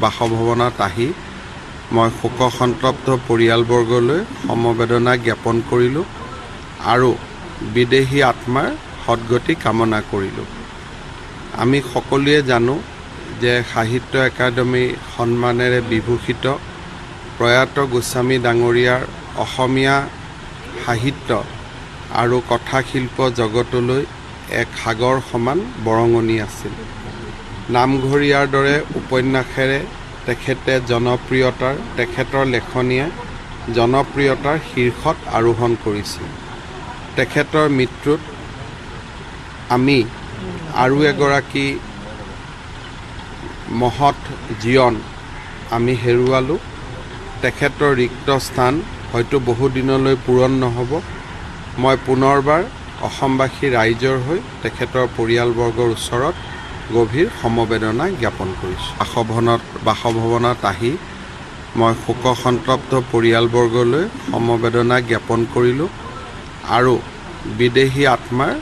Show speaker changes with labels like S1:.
S1: বাসভৱনত আহি মই শোকসন্তপ্ত পৰিয়ালবৰ্গলৈ সমবেদনা জ্ঞাপন কৰিলোঁ আৰু বিদেহী আত্মাৰ সদগতি কামনা কৰিলোঁ। আমি সকলোৱে জানো যে সাহিত্য একাডেমী সন্মানেৰে বিভূষিত প্ৰয়াত গোস্বামী ডাঙৰীয়াৰ অসমীয়া সাহিত্য আৰু কথাশিল্প জগতলৈ এক সাগৰ সমান বৰঙণি আছিল। নামঘৰীয়াৰ দৰে উপন্যাসেৰে তেখেতে জনপ্ৰিয়তাৰ তেখেতৰ লেখনীয়ে জনপ্ৰিয়তাৰ শীৰ্ষত আৰোহণ কৰিছিল। তেখেতৰ মৃত্যুত আমি আৰু এগৰাকী মহৎ জীৱন আমি হেৰুৱালোঁ। তেখেতৰ ৰিক্ত স্থান হয়তো বহুদিনলৈ পূৰণ নহ'ব। মই পুনৰবাৰ অসমবাসী ৰাইজৰ হৈ তেখেতৰ পৰিয়ালবৰ্গৰ ওচৰত গভীৰ সমবেদনা জ্ঞাপন কৰিছোঁ। বাসভৱনত আহি মই শোকসন্তপ্ত পৰিয়ালবৰ্গলৈ সমবেদনা জ্ঞাপন কৰিলোঁ আৰু বিদেহী আত্মাৰ